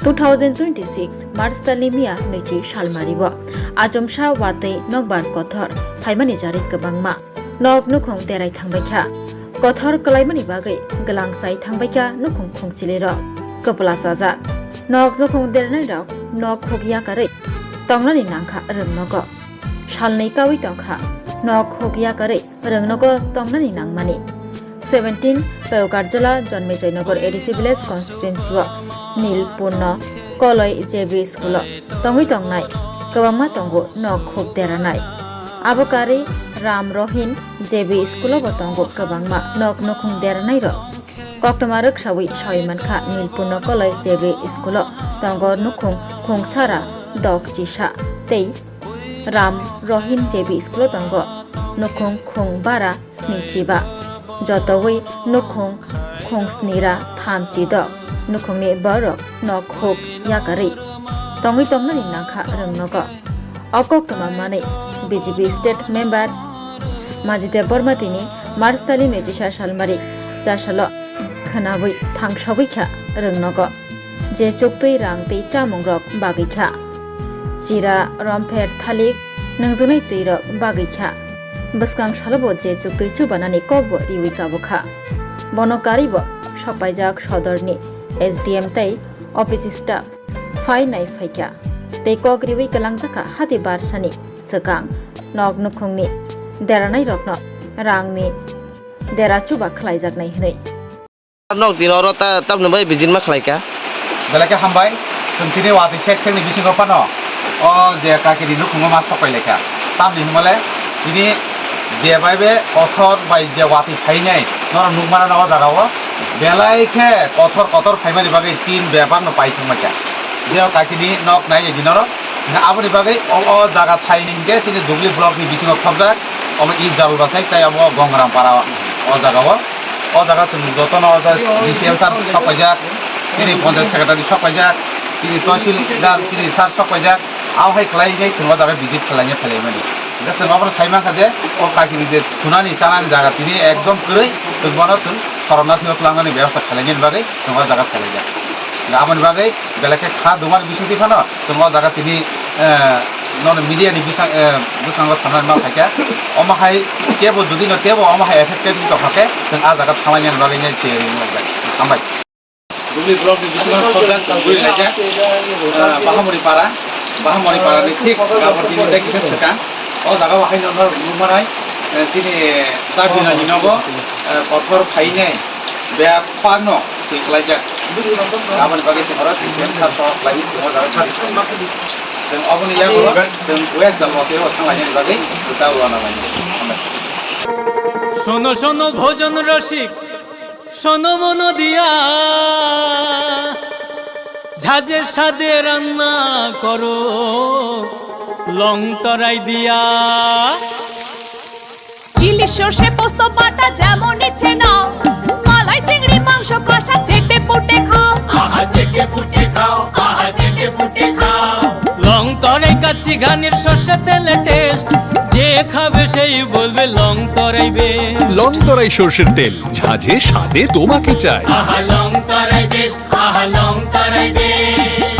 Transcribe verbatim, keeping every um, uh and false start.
Two thousand twenty-six March talni miya nwichi salmari o Ajomsa watwi nokbar kothor phaimani jari kwbangma nok nukhung derai thangbaikha. Kothor kwlaimani bagwi gwlang chai thangbaikha nukhung khungchilirok. Kwpla chajak nok nukhung dernairok nok khuk yakarwi tongnani nangkha rwngnogo. Salnwi kaui tongkha nok khuk yakarwi rwngnogo tongnani nangmani. Seventeen Peukarjala Jonmejoi Nagar A D C Village Constituency o Nilpurno Koloi J B School o tongwi tongnai kwbangma tongo nok khuk deranai. Abo karwi Ram Rohin J B School o bo tongo kwbangma nok nukhung deranai rok. Koktwma rwksaui saui mankha Nilpurno Koloi J B School o tongo nukhung khungsara dok chisa tei Ram Rohin J B School o tongo nukhung khung bara sni chiba. Jotoui nukhung khung snira tham chidok nukhungni borok nok khuk yakarwi tongwi tongnani nangkha rwngnogo. O koktwma manwi B J P state member Majideb Borma tini March talni nwichisa salmari chasalo khwnaui thangsogwi kha rwngnogo. Je chuktwi rang tei chamungrok bagwi kha. Chira, rompher, thalik, nwngjwnai twirok bagwi kha. Bwskang salobo je chuktwi chubanani kokbo riui kabo kha. Bono karwibo sokpaijak sodorni S D M tei office staff phai nai phaikha. Tei kok riui kwlangjakha hati barsani swkang nok nukhungni deranairokno rangni dera chuba khlaijaknai hwnwi. Nok din oro ta, tamni bai bijin ma khlai kha. Belai khe hambai, chwng tini watwi sek sekni bisingo phano o je kakini nukhungo ma sok pai lai kha. Tamni hwnmale tini je bai be kothor bai je watwi phainai norok nukmano o jaga o belai khe kothor kothor phaimani bagwi tin bebak no pai thang bai kha. Je o kakini nok nai di norok, aboni bagwi o, o jaga thai hinkhe chini Dugli block ni bisingo khobjak, omo East Jalbasai tei omo Gongrampara o jaga o. O jaga chwng jotono o jaga D C M sir sok paijak, chini panchayat secretary sok paijak, chini tahsildar, chini sir sok paijak, abo hai khlai nai chwng o jaga visit khlaina phailai mani. Hwnkhe chwng obono sai mankha je o kakini je thunani chanani jaga tini ekdom kwrwi, chwng bono chwng soromnathino twlangnani bebostha khlainani bagwi chwng o jaga phailaijak. Hwnkhe aboni bagwi belai khe kha dungmani bisingtwi phano chwng o jaga tini, eh, nono media ni bwsang, eh, bwskango sanani ma phaikha. Omo hai kebo jodi no kebo omo hai affected wng tongkha khe chwng a jaga thanglainani bagwi nai tiyari wng laijak. Hambai. Dugli block ni bisingo khobjak chwng bui laijak, eh, Bahamori para, Bahamori para ni thik gabor tini tei kisa swkang. O jaga o haino no nukmanai, eh, chini Dabinani nogo, eh, kothor phainai. Bebak no twi khlaijak. Aboni bagwi se oro twi sen kha tok lai tongma jaga sari. Chwng oboni yago chwng West Jalbasai o thanglainani bagwi ta uana lai. Hambai. শোনো শোনো ভজন রসিক, শোনো মন দিয়া, ঝাঁঝের স্বাদে রান্না করো লং তরাই দিয়া। ইলিশ সর্ষে পোস্ত বাটা যেমন ইচ্ছে নাও, মালাই চিংড়ি মাংস কষা চেটে পুটে খাও। আহা চেটে পুটে খাও, আহা চেটে পুটে খাও। লং তরাই কাচ্চি ঘানির সর্ষে তেলে টেস্ট, যে খাবে সেই বলবে লং তরাই বেস্ট। লং তরাই সর্ষের তেল, ঝাঁঝে স্বাদে তোমাকে চাই। আহা লং তরাই বেস্ট, আহা লং তরাই বেস্ট।